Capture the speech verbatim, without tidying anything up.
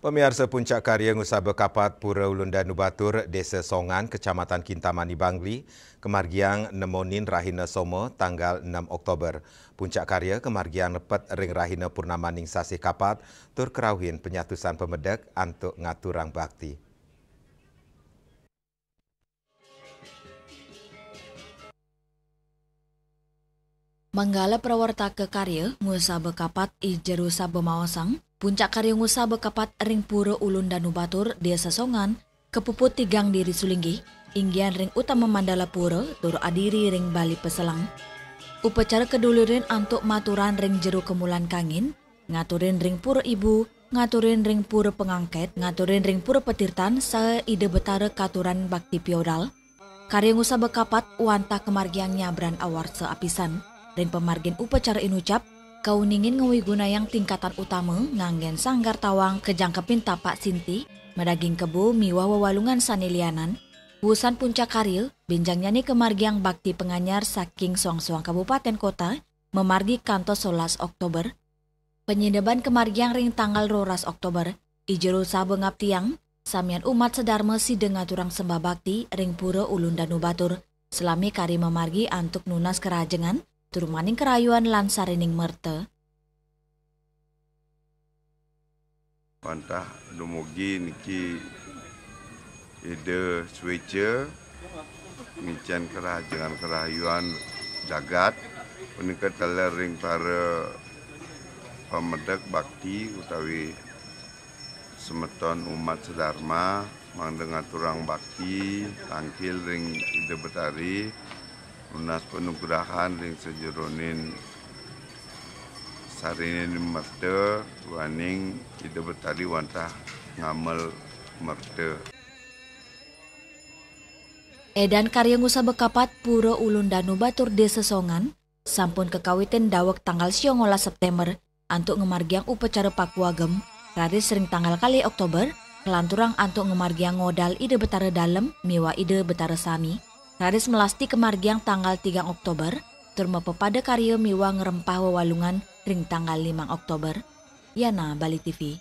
Pamiarsa, puncak karya ngusaba kapat Pura Ulun Danu Batur, Desa Songan, Kecamatan Kintamani, Bangli, kamargiang nemonin rahina Soma, tanggal enam Oktober. Puncak karya kamargiang nepet ring rahina purnamaning sasih kapat, tur karauhin panyatusan pamedek antuk ngaturang bakti. Manggala prawartaka karya ngusaba kapat I Jero Saba maosang, puncak karya ngusaba kapat ring Pura Ulun Danu Batur, Desa Songan, kapuput tigang diri sulinggih, inggihan ring utama mandala pura tur adiri ring bali paselang. Upacara kadulurin antuk maturan ring jero kamulan kangin, ngaturin ring pura ibu, ngaturin ring pura pangangket, ngaturin ring pura patirtan, saha Ida Betara katuran bakti piodal. Karya ngusaba kapat wantah kamargiang nyabran awarsa apisan. Ring pamargin upacara inucap, kauningin ngawigunayang tingkatan utama nganggen sanggar tawang kajangkepin tapak sinti, madaging kebo miwah wewalungan sane lianan. Wusan puncak karya, benjangnyané kamargiang bakti panganyar saking soang-soang kabupaten kota, mamargi kantos solas Oktober. Panyineban kamargiang ring tanggal roras Oktober, I Jero Saba ngaptiang, samian umat sadharma sida ngaturang sembah bakti ring Pura Ulun Danu Batur, salami kari mamargi antuk nunas karahajengan, tur maning karahayuan lan sarining merta. Wantah dumugi niki Ida Sweca, ngicen karahajengan karahayuan jagat, punika taler ring para pamedek bakti utawi semeton umat sedharma, mangda ngaturang bakti tangkil ring Ida Betari, nunas panugrahan ring sajeroning sarining merta, duaning Ida Betari wantah ngamel merta. Edan karya ngusaba kapat Pura Ulun Danu Batur Desa Songan sampun kakawitin daweg tanggal siongolas September antuk ngamargiang upacara pakuagem, raris ring tanggal kalih Oktober, kalanturang antuk ngamargiang ngodal Ida Betara Dalem miwah Ida Betara Sami. Raris melasti kamargiang tanggal tigang Oktober, tur mapapada karya miwah ngrempah wewalungan ring tanggal limang Oktober. Yana, Bali T V.